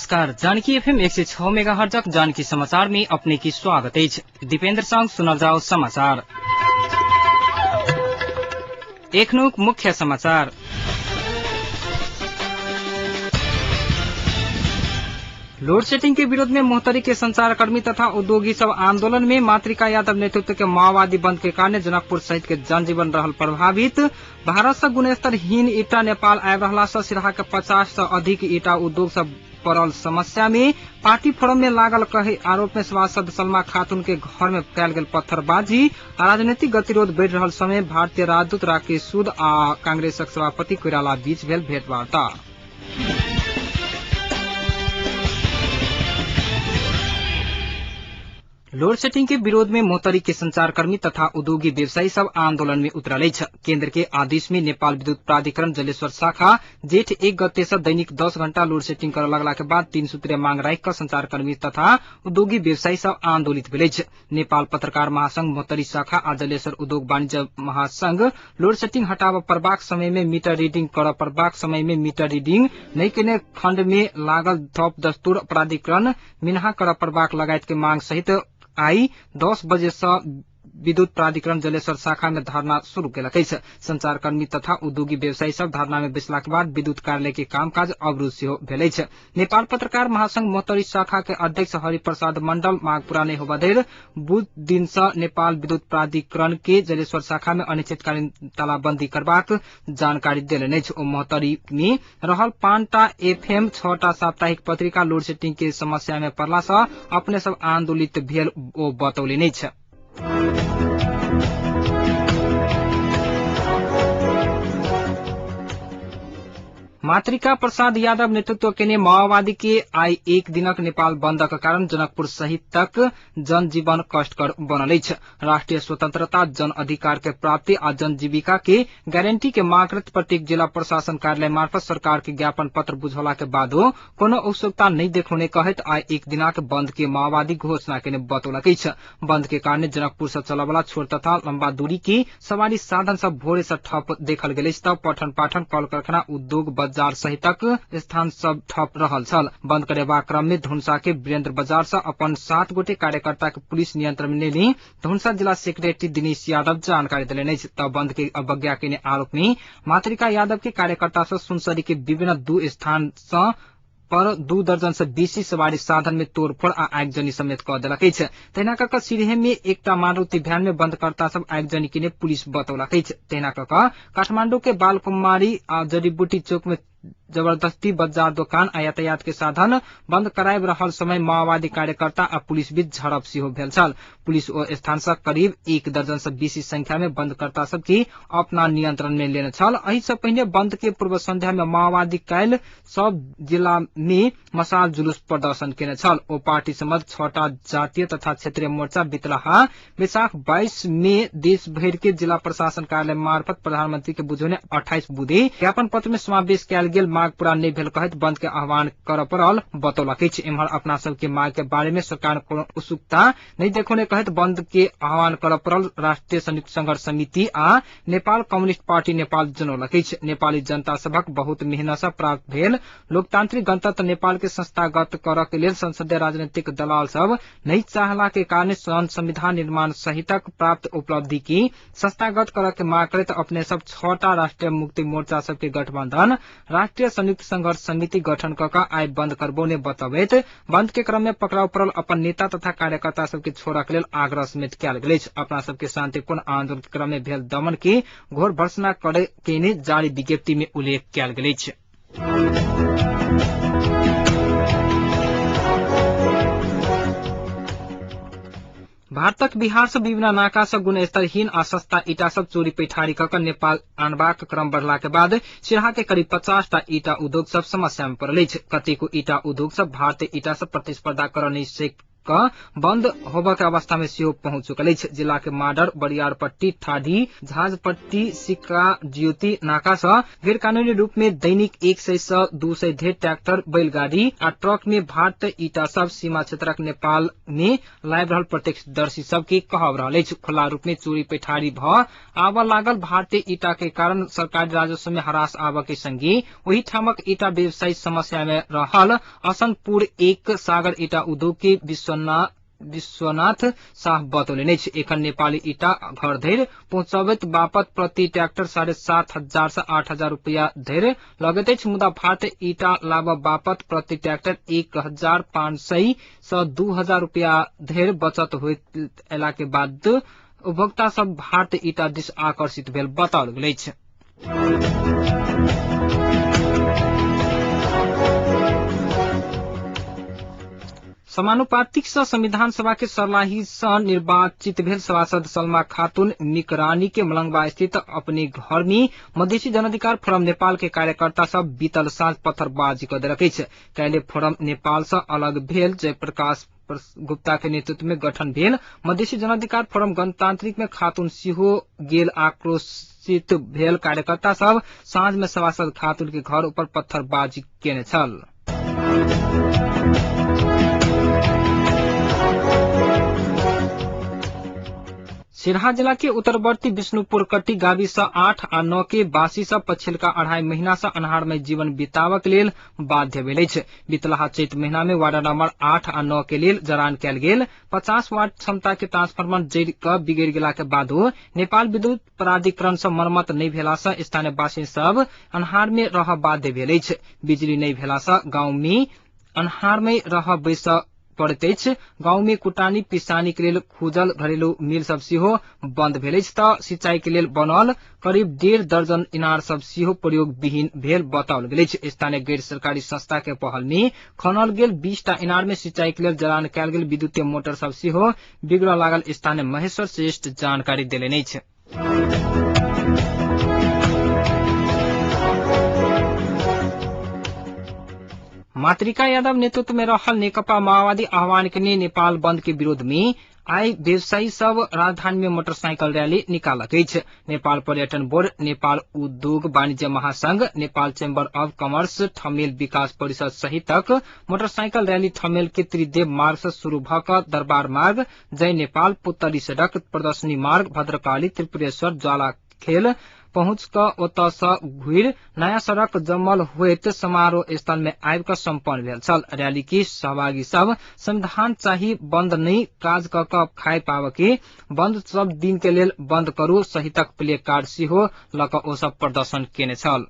नमस्कार, जानकी एफएम 106 मेगाहर्जक जानकी समाचार में अपने की स्वागत अछि। दीपेंद्र संग सुनल जाओ समाचार। एखनुक मुख्य समाचार। लोड शेडिंग के विरोध में मोहतरी के संचारकर्मी तथा उद्योगी सब आंदोलन में मातृका यादव नेतृत्व के माओवादी बंद के कारण जनकपुर सहित के जनजीवन रहल प्रभावित। भारत से गुणस्तरहीन ईटा नेपाल आबि रहला से सिरहा के 50 से अधिक ईटा उद्योग सब पड़ल समस्या में पार्टी फोरम में लागल कहे आरोप में सभासद सलमा खातून के घर में कयल गेल पत्थरबाजी आ राजनीतिक गतिरोध बढ़ि रहल समय भारतीय राजदूत राकेश सूद आ कांग्रेसक सभापति कोइराला बीच भेल भेंटवार्ता। लोड शेडिंग के विरोध में मोहतरी के संचारकर्मी तथा उद्योगी व्यवसायी सब आंदोलन में उतरल अछि। केंद्र के आदेश में नेपाल विद्युत प्राधिकरण जलेश्वर शाखा जेठ 1 गते से दैनिक 10 घंटा लोड शेडिंग करऽ लगला के बाद 3 सूत्रीय मांग राखि कऽ संचारकर्मी तथा उद्योगी व्यवसायी सब आंदोलित भेल अछि। नेपाल पत्रकार महासंघ मोहतरी शाखा आ जलेश्वर उद्योग वाणिज्य महासंघ लोड शेडिंग हटाबऽ पड़बाक समय में मीटर रीडिंग करऽ पड़बाक समय में मीटर रीडिंग नहि केने खंड में लागल थप दस्तूर प्राधिकरण मिन्हा करऽ पड़बाक लगायत के मांग सहित आई 10 बजे से विद्युत प्राधिकरण जलेश्वर शाखा में धरना शुरू केलक अछि। संचारकर्मी तथा उद्योगी व्यवसायी सब धरना में बैसला के बाद विद्युत कार्यालय के कामकाज अवरुद्ध सेहो भेल अछि। नेपाल पत्रकार महासंघ मोहतरी शाखा के अध्यक्ष हरिप्रसाद मंडल मांग पूरा नहि होबय धरि बुध दिन से नेपाल विद्युत प्राधिकरण के जलेश्वर शाखा में अनिश्चितकालीन तालाबंदी करबाक जानकारी देलनि अछि। ओ मोहतरी में रहल 5टा एफएम 6टा साप्ताहिक पत्रिका लोड शेडिंग के समस्या में पड़ला से अपने सब आंदोलित भेल ओ बतौलनि अछि। मातृका प्रसाद यादव नेतृत्व केने माओवादी के आई एक दिनक नेपाल बंदक कारण जनकपुर सहितक जनजीवन कष्टकर बनल अछि। राष्ट्रीय स्वतंत्रता, जन अधिकार के प्राप्ति आ जनजीविका के गारंटी के मांग करैत प्रत्येक जिला प्रशासन कार्यालय मार्फत सरकार के ज्ञापन पत्र बुझौला के बादो कोनो उत्सुकता नहि देखौने कहैत आइ एक दिनाक बंद के माओवादी घोषणा केने बतौलक अछि। बंद के कारण जनकपुर से चलयवला छोट तथा लंबा दूरी के सवारी साधन सब भोरे से ठप देखल गेल अछि त पठन पाठन, कल कारखाना, उद्योग बाजार सहितक स्थान सब ठप रहल छल। बंद करेबाक क्रम में धुनसा के वीरेंद्र बाजार से अपन 7 गोटे कार्यकर्ता के पुलिस नियंत्रण में लेने धुनसा जिला सेक्रेटरी दिनेश यादव जानकारी देलनि अछि। त बंद के अवज्ञा केने आरोप में मातृका यादव के कार्यकर्ता सब सुनसरी के विभिन्न 2 स्थान सँ पर 2 दर्जन से बेसी सवारी साधन में तोड़फोड़ आ आगजनी समेत कऽ देलक अछि। तहिना कऽ कऽ सिरहे में एकटा मारुति वैन में बंदकर्ता सब आगजनी केने पुलिस बतौलक अछि। तहिना कऽ कऽ काठमांडू के बालकुमारी आ जड़ीबूटी चौक में जबरदस्ती बाजार दोकान आ यातायात के साधन बंद कराबि रहल समय माओवादी कार्यकर्ता आ पुलिस बीच झड़प सेहो भेल छल। पुलिस ओ स्थान से करीब 1 दर्जन से बेसी संख्या में बंदकर्ता सब के अपना नियंत्रण में लेने छल। एहि से पहिने बंद के पूर्व संध्या में माओवादी काल्हि सब जिला में मशाल जुलूस प्रदर्शन केने छल। ओ पार्टी समेत 6टा जातीय तथा क्षेत्रीय मोर्चा बितलाहा वैशाख 22 में देश भरि के जिला प्रशासन कार्यालय मार्फत प्रधानमंत्री के बुझौने 28 बुधे ज्ञापन पत्र में समावेश कयल गेल मांग पूरा नहि भेल कहैत बंद के आह्वान करय पड़ल बतौलक अछि। एम्हर अपना सब के मांग के बारे में सरकार कोनो उत्सुकता नहि देखौने कहैत बंद के आह्वान करय पड़ल राष्ट्रीय संयुक्त संघर्ष समिति आ नेपाल कम्युनिस्ट पार्टी नेपाल जनौलक अछि। नेपाली जनता सभक बहुत मेहनत सँ प्राप्त भेल लोकतांत्रिक गणतंत्र नेपाल के संस्थागत करऽ के लेल संसदीय राजनीतिक दलाल सब नहि चाहला के कारण संविधान निर्माण सहितक प्राप्त उपलब्धि के संस्थागत करऽ के मांग करैत अपने सब 6टा राष्ट्रीय मुक्ति मोर्चा सबके गठबंधन राष्ट्रीय संयुक्त संघर्ष समिति गठन कऽ कऽ आइ बंद करबौने बतबैत बंद के क्रम में पकड़ाव पड़ल अपन नेता तथा कार्यकर्ता सबके छोड़ऽ के लेल आग्रह समेत कयल गेल अछि। अपना सबके शांतिपूर्ण आंदोलन के क्रम में भेल दमन के घोर भर्त्सना करे केने जारी विज्ञप्ति में उल्लेख कयल गेल अछि। भारतक बिहार सँ विभिन्न नाका सँ गुणस्तरहीन आ सस्ता ईटा सब चोरी पैठारी कऽ कऽ नेपाल आनबाक क्रम बढ़ला के बाद सिरहा के करीब 50टा ईटा उद्योग सब समस्या में पड़ल अछि। कतेको ईटा उद्योग सब भारतीय ईटा सँ प्रतिस्पर्धा करऽ नहि क बंद होबय के अवस्था में सेहो पहुंच चुकल अछि। जिला के माडर, बरियारपट्टी, ठाढ़ी, झांझपट्टी, सिक्का, ज्योति नाका सँ गैरकानूनी रूप में दैनिक 100 सँ 200 ढेर ट्रैक्टर, बैलगाड़ी आ ट्रक में भारतीय ईटा सब सीमा क्षेत्रक नेपाल में लाबि रहल प्रत्यक्षदर्शी सब के कहब रहल अछि। खुला रूप में चोरी पैठारी भ आबऽ लागल भारतीय ईटा के कारण सरकारी राजस्व में ह्रास आबऽ के संगे ओहि ठामक ईटा व्यवसायी समस्या में रहल असनपुर एक सागर ईटा उद्योग के विश्वनाथ शाह बतौलनि अछि। एखन नेपाली ईटा घर धरि पहुंचबैत बापत प्रति ट्रैक्टर 7,500 से 8,000 रुपया धरि लगैत अछि, मुदा भारतीय ईटा लाबऽ बापत प्रति ट्रैक्टर 1,500 सँ 2,000 रुपया धरि बचत होइत अयला के बाद उपभोक्ता सब भारतीय ईटा दिस आकर्षित भेल बताओल गेल अछि। समानुपातिक सँ संविधान सभा के सर्लाही सँ निर्वाचित भेल सभासद सलमा खातून मिकरानी के मलंगवा स्थित अपने घर में मधेसी जनअधिकार फोरम नेपाल के कार्यकर्ता सब बीतल साँझ पत्थरबाजी कऽ देलक अछि। काल्हि फोरम नेपाल सँ अलग भेल जयप्रकाश गुप्ता के नेतृत्व में गठन भेल मधेसी जनाधिकार फोरम गणतांत्रिक में खातून सेहो गेल आक्रोशित भेल कार्यकर्ता सब साँझ में सभासद खातून के घर ऊपर पत्थरबाजी केने छल। सिरहा जिला के उत्तरवर्ती विष्णुपुर कट्टी गाविस 8 आ 9 के बासी सब पछिलका 2.5 महीना से अन्हार में जीवन बितावक लेल बाध्य भेल अछि। बीतलहा चैत महीना में वार्ड नंबर 8 आ 9 के लेल जरान कयल गेल 50 वाट क्षमता के ट्रांसफार्मर जरि क बिगड़ि गेला के बादो नेपाल विद्युत प्राधिकरण सँ मरम्मत नहि भेला सँ स्थानीय वासी सब अन्हार में रह बाध्य भेल अछि। बिजली नहि भेला सँ गांव में अन्हार में रह बैस पड़ैत अछि। गांव में कुटानी पिसानी के लेल खुजल घरेलू मिल सब सेहो बंद भेल अछि त सिंचाई के लेल बनल करीब 1.5 दर्जन इनार सब सेहो प्रयोग विहीन भेल बताओल गेल अछि। स्थानीय गैर सरकारी संस्था के पहल में खनल गेल 20 टा इनार में सिंचाई के लेल जलान कयल गेल विद्युतीय मोटर सब सेहो बिगड़ऽ लागल स्थानीय महेश्वर श्रेष्ठ जानकारी देलनि अछि। मातृका यादव नेतृत्व में रहल नेकपा माओवादी आह्वान केने नेपाल बंद के विरोध में आइ व्यवसायी सब राजधानी में मोटरसाइकिल रैली निकालक अछि। नेपाल पर्यटन बोर्ड, नेपाल उद्योग वाणिज्य महासंघ, Nepal chamber of commerce, Thamel विकास परिषद सहितक मोटरसाइकिल रैली ठमेल के त्रिदेव मार्ग से शुरू भ क दरबार मार्ग, जय नेपाल, पुतली सड़क, प्रदर्शनी मार्ग, भद्रकाली, त्रिपुरेश्वर, ज्वाला खेल पहुंच क ओतऽ सँ घुरि नया सड़क जमल होइत समारोह स्थल में आबि क सम्पन्न भेल छल। रैली के सहभागी सब संविधान चाही, बंद नहि, काज क क खाय पाबऽ के, बंद सब दिन के लेल बंद करू सहितक प्ले कार्ड सेहो ल क ओ सब प्रदर्शन केने छल।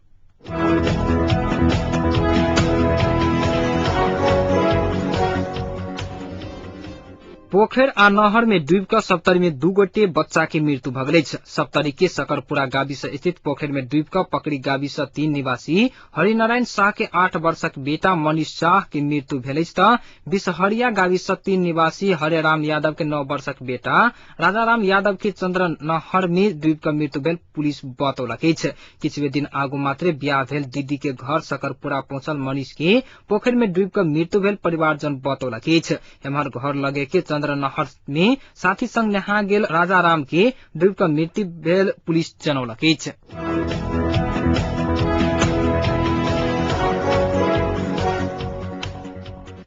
पोखरि आ नहर में डूबि कऽ सप्तरी में 2 गोटे बच्चा के मृत्यु भऽ गेल अछि। सप्तरी के सकरपुरा गाविस स्थित पोखरि में डूबि कऽ पकड़ी गाविस 3 निवासी हरिनारायण शाह के 8 वर्षक बेटा मनीष शाह के मृत्यु भेल अछि तऽ बिसहरिया गाविस 3 निवासी हरेराम यादव के 9 वर्षक बेटा राजाराम यादव के चंद्र नहर में डूबि कऽ मृत्यु भेल पुलिस बतौलक अछि। किछुए दिन आगू मात्रे बियाह भेल दीदी के घर सकरपुरा पहुंचल मनीष के पोखरि में डूबि कऽ मृत्यु भेल परिवारजन बतौलक अछि। एम्हर घर लगे के चंद्र नहर में साथी संग नहा गेल राजाराम के डूबि कऽ मृत्यु भेल पुलिस जनौलक अछि।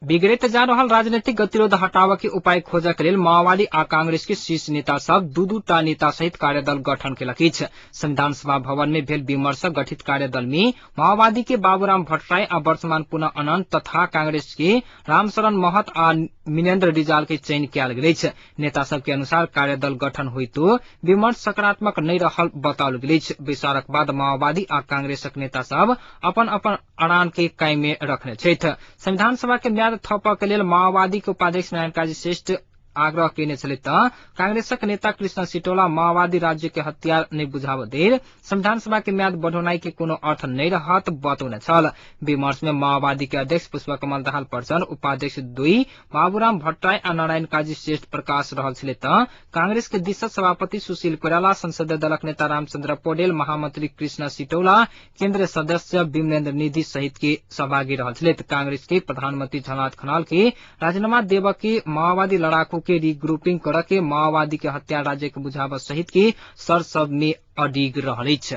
बिगड़ैत जा रहल राजनीतिक गतिरोध हटाबऽ के उपाय खोजक लेल माओवादी आ कांग्रेस के शीर्ष नेता सब दू टा नेता सहित कार्यदल गठन केलक अछि। संविधान सभा भवन में भेल विमर्श गठित कार्यदल में माओवादी के बाबूराम भट्टराई आ वर्तमान पुनः अनंत तथा कांग्रेस के रामशरण महत आ मिनेन्द्र रिजाल के चयन कयल गेल अछि। नेता सब के अनुसार कार्यदल गठन होइतो विमर्श सकारात्मक नहि रहल बताओल गेल अछि। बैसारक बाद माओवादी आ कांग्रेसक नेता सब अपन अपन अड़ान के कायमे रखने छथि। संविधान सभा के म्याद थपऽ के लेल माओवादी के उपाध्यक्ष नारायण काजी श्रेष्ठ आग्रह केने छलै त कांग्रेसक नेता कृष्ण सिटौला माओवादी राज्य के हतियार नहि बुझाब देर संविधान सभा के म्याद बढ़ौनाई के कोनो अर्थ नहि रहत बतौने छल। विमर्श में माओवादी के अध्यक्ष पुष्पकमल दाहाल प्रचण्ड, उपाध्यक्ष दुई बाबूराम भट्टराई आ नारायण काजी श्रेष्ठ प्रकाश रहल छलै त कांग्रेस के दिस सभापति सुशील कोइराला, संसदीय दलक नेता रामचंद्र पौडेल, महामंत्री कृष्ण सिटौला, केन्द्रीय सदस्य विमलेन्द्र निधि सहित के सहभागी रहल छलै। कांग्रेस के प्रधानमंत्री झलनाथ खनाल के राजीनामा देव के, माओवादी लड़ाकू के रिग्रुपिंग कर के, माओवादी के हत्या राज्य के बुझाव सहित के शर्त सब में अडिग रहल अछि।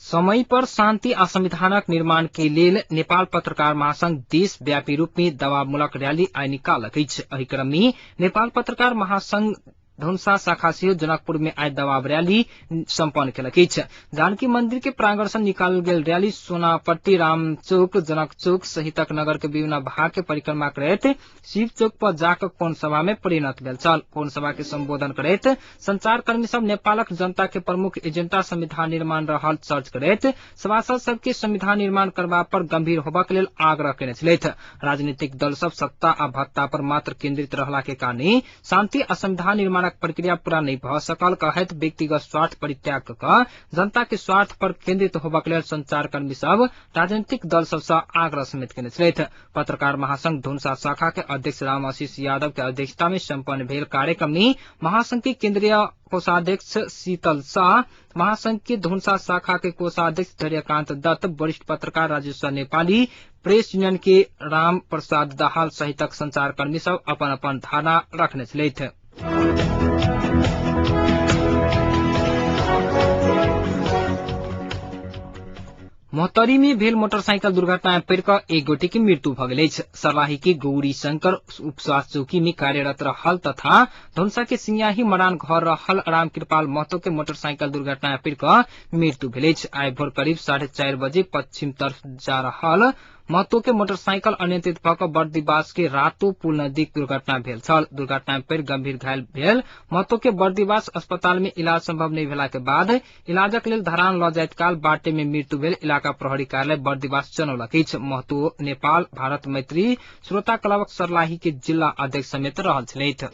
समय पर शान्ति आ संविधानक निर्माण के लेल नेपाल पत्रकार महासंघ देशव्यापी रूप में दबावमूलक रैली आइ निकालक अछि। एहि क्रम में नेपाल पत्रकार महासंघ धनुषा शाखा सेहो जनकपुर में आइ दबाव रैली सम्पन्न केलक अछि। जानकी मंदिर के प्रांगण से निकालल गेल रैली सोनापट्टी, रामचौक, जनक चौक सहितक नगर के विभिन्न भाग के परिक्रमा करैत शिव चौक पर जाकर कोण सभा में परिणत भेल छल। कोण सभा के संबोधन करैत संचारकर्मी सब नेपालक जनता के प्रमुख एजेंडा संविधान निर्माण रहल चर्च करैत सभासद सबके संविधान निर्माण करबा पर गंभीर होबाक लेल आग्रह केने छलथि। राजनीतिक दल सब सत्ता आ भत्ता पर मात्र केन्द्रित रहला के कारण शान्ति आ संविधान निर्माण प्रक्रिया पूरा नहीं भ सकल कहैत व्यक्तिगत स्वार्थ परित्याग क जनता के स्वार्थ पर केन्द्रित होबाक लेल संचारकर्मी सब राजनीतिक दल सब सँ आग्रह समेत केने छलथि। पत्रकार महासंघ धनुषा शाखा के अध्यक्ष राम आशीष यादव के अध्यक्षता में सम्पन्न भेल कार्यक्रम में महासंघ के केन्द्रीय कोषाध्यक्ष शीतल शाह, महासंघ के धनुषा शाखा के कोषाध्यक्ष धैर्यकांत दत्त, वरिष्ठ पत्रकार राजेश्वर नेपाली, प्रेस यूनियन के राम प्रसाद दाहाल सहितक संचारकर्मी सब अपन अपन धारणा रखने छलथि। मोहतरी में भेल मोटरसाइकिल दुर्घटना में पड़ि कऽ एक गोटे के मृत्यु भऽ गेल अछि। सर्लाही के गौरी शंकर उप स्वास्थ्य चौकी में कार्यरत रहल तथा धनुषा के सिंगाही मरान घर रहल राम कृपाल महतो के मोटरसाइकिल दुर्घटना में पड़ि कऽ मृत्यु भेल अछि। आइ भोर करीब 4:30 बजे पश्चिम तरफ जा रहल महतो के मोटरसाइकिल अनियंत्रित भऽ कऽ बर्दिवास के रातो पुल नजदीक दुर्घटना भेल छल। दुर्घटना में पड़ि गंभीर घायल भेल महतो के बर्दिवास अस्पताल में इलाज संभव नहि भेला के बाद इलाजक लेल धरान लऽ जाइत काल बाटे में मृत्यु भेल इलाका प्रहरी कार्यालय बर्दिवास जनौलक अछि। महतो नेपाल भारत मैत्री श्रोता क्लबक सर्लाही के जिल्ला अध्यक्ष समेत रहल छलथि।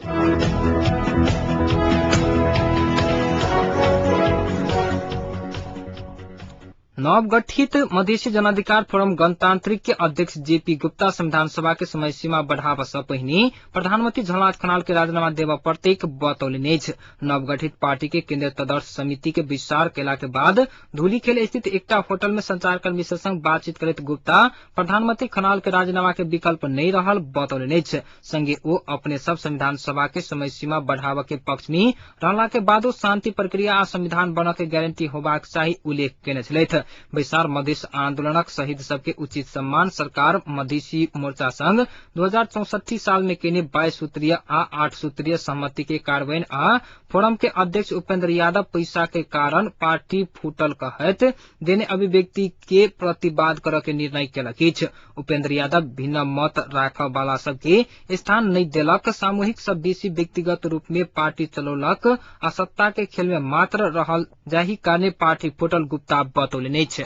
नवगठित मधेसी जनाधिकार फोरम गणतांत्रिक के अध्यक्ष जेपी गुप्ता संविधान सभा के समय सीमा बढ़ाव से पहिने प्रधानमंत्री झलनाथ खनाल के राजीनामा देबऽ पड़तैक बतौलनि अछि। नवगठित पार्टी के केन्द्रीय तदर्थ समिति के विस्तार केला के बाद धूलीखेल स्थित एकटा होटल में संचारकर्मी सब संग बातचीत करैत गुप्ता प्रधानमंत्री खनाल के राजीनामा के विकल्प नहि रहल बतौलनि अछि। संगे ओ अपने सब संविधान सभा के समय सीमा बढ़ाव के पक्ष में रहला के बादो शांति प्रक्रिया आ संविधान बनऽ के गारंटी होबाक चाही उल्लेख केने छलथि। बैसार मधेश आंदोलनक शहीद सबके उचित सम्मान सरकार मधेसी मोर्चा संग 2064 साल में केने 22 सूत्रीय आ 8 सूत्रीय सहमति के कार्यान्वयन आ फोरम के अध्यक्ष उपेंद्र यादव पैसा के कारण पार्टी फूटल कहैत देने अभिव्यक्ति के प्रतिवाद करऽ के निर्णय केलक अछि। उपेंद्र यादव भिन्न मत राखऽ वाला सबके स्थान नहि देलक, सामूहिक सब बेसी व्यक्तिगत रूप में पार्टी चलौलक आ सत्ता के खेल में मात्र रहल, जाहि कारणे पार्टी फूटल गुप्ता बतौलनि अछि।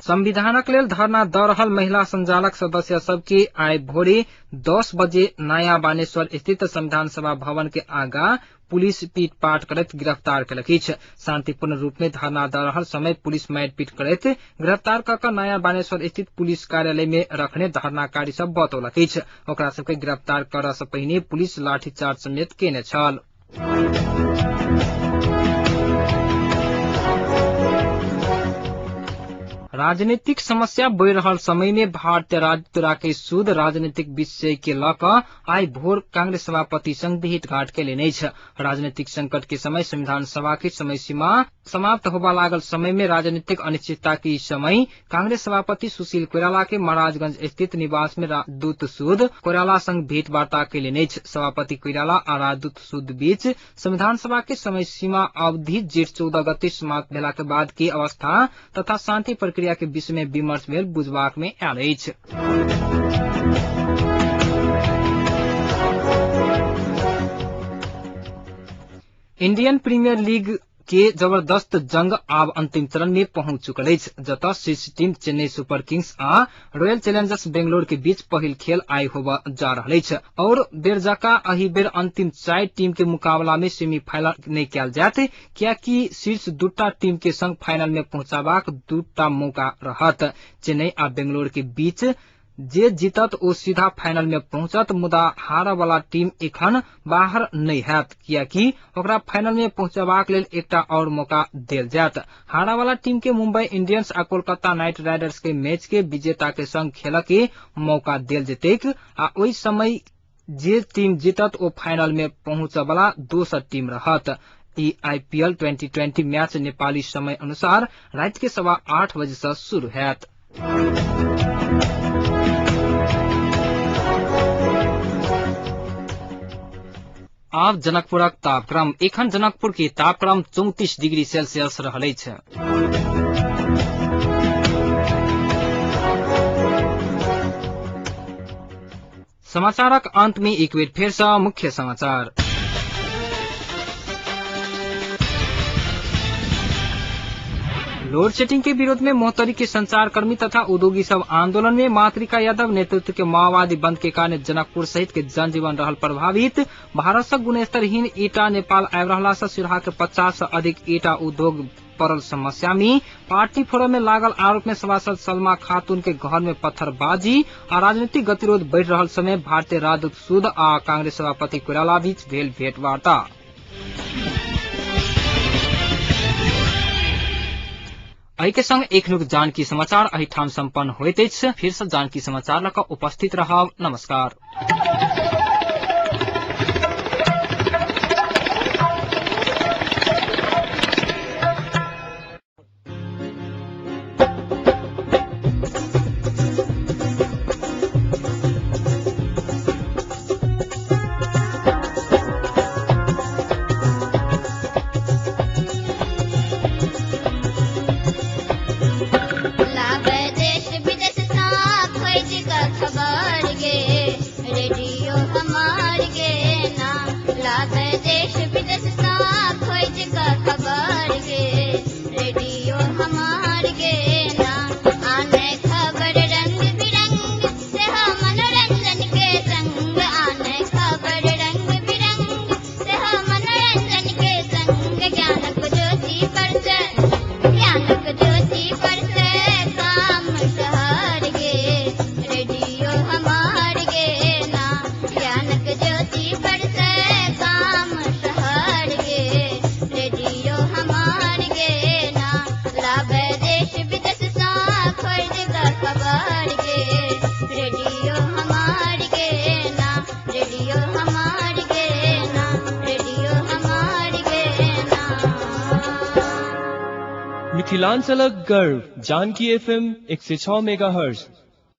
संविधानक लेल धरना द रहल महिला संजालक सदस्य सबके आइ भोरे 10 बजे नया बानेश्वर स्थित संविधान सभा भवन के आगा पुलिस पीटपाट करैत गिरफ्तार केलक अछि। शांतिपूर्ण रूप में धरना द रहल समय पुलिस मारिपीट करैत गिरफ्तार क कऽ नया बानेश्वर स्थित पुलिस कार्यालय में रखने धरनाकारी सब बतौलक अछि। ओकरा सबके गिरफ्तार करऽ से पहिने पुलिस लाठीचार्ज समेत केने छल। राजनीतिक समस्या बढ़ि रहल समय में भारतीय राजदूत राकेश सूद राजनीतिक विषय के लऽ कऽ आइ भोर कांग्रेस सभापति संग भेंटघाट केलनि अछि। राजनीतिक संकट के समय संविधान सभा के समय सीमा समाप्त होबा लागल समय में राजनीतिक अनिश्चितता के समय कांग्रेस सभापति सुशील कोइराला के महाराजगंज स्थित निवास में राजदूत सूद कोइराला संग भेंट वार्ता केलनि अछि। सभापति कोइराला आ राजदूत सूद बीच संविधान सभा के समय सीमा अवधि जेठ 14 गते समाप्त भेला के बाद के अवस्था तथा शांति प्रक्रिया के विषय में विमर्श भेल बुझबाक में आयल अछि। इंडियन प्रीमियर लीग के जबरदस्त जंग आब अंतिम चरण में पहुंच चुकल अछि, जतऽ शीर्ष टीम चेन्नई सुपर किंग्स आ रॉयल चैलेंजर्स बेंगलोर के बीच पहिल खेल आइ होबय जा रहल अछि। और बेर जकां एहि बेर अंतिम 4 टीम के मुकाबला में सेमीफाइनल नहि कयल जायत, कियाकि शीर्ष 2टा टीम के संग फाइनल में पहुंचबाक 2टा मौका रहत। चेन्नई आ बेंगलोर के बीच जे जीतत ओ सीधा फाइनल में पहुंचत, मुदा हारऽ वाला टीम एखन बाहर नहि हैत, कियाकि ओकरा फाइनल में पहुंचबाक लेल एकटा और मौका देल जायत। हारऽ वाला टीम के मुंबई इंडियंस आ कोलकाता नाइट राइडर्स के मैच के विजेता के संग खेलऽ के मौका देल जेतैक आ ओहि समय जे टीम जीतत ओ फाइनल में पहुंचऽ वाला दोसर टीम रहत। ई आईपीएल 2020 मैच नेपाली समय अनुसार राति के 8:15 बजे से शुरू हैत। आब जनकपुरक तापक्रम। एखन जनकपुर के तापक्रम 34 डिग्री सेल्सियस रहल अछि। समाचारक अंत में एक बेर फेर सँ मुख्य समाचार। लोड शेडिंग के विरोध में मोहतरी के संचारकर्मी तथा उद्योगी सब आंदोलन में मातृका यादव नेतृत्व के माओवादी बंद के कारण जनकपुर सहित के जनजीवन रहल प्रभावित। भारत से गुणस्तरहीन ईटा नेपाल आबि रहला से सिरहा के 50 से अधिक ईटा उद्योग पड़ल समस्या में। पार्टी फोरम में लागल आरोप में सभासद सलमा खातून के घर में पत्थरबाजी आ राजनीतिक गतिरोध बढ़ि रहल समय भारतीय राजदूत सूद आ कांग्रेस सभापति कोइराला बीच भेल भेंटवार्ता। एहि के संग एखनुक जानकी समाचार एहिठाम संपन्न होइत अछि। फिर से जानकी समाचार लऽ कऽ उपस्थित रहब। नमस्कार। लाबै देश विदेश सँ खोजि कऽ खबर गे, रेडियो हमार गे ना। लाबै देश विदेश सँ खोजि कऽ खबर गे, रेडियो हमार गे ना। आने खबर रंग बिरंग सेहो मनोरंजन के संग, आने खबर रंग बिरंग सेहो मनोरंजन के संग। ज्ञानक ज्योति पर से, ज्ञानक ज्योति पर से काम शहर गे, रेडियो हमार गे ना। ज्ञानक ज्योति पर से काम शहर गे, रेडियो हमार गे ना। लाबै देश विदेश सँ खोजि कऽ खबर गे, रेडियो हमार गे ना। रेडियो हमार गे ना, रेडियो हमार गे ना। मिथिलांचलक गर्व जानकी एफएम 106 मेगाहर्ट्ज।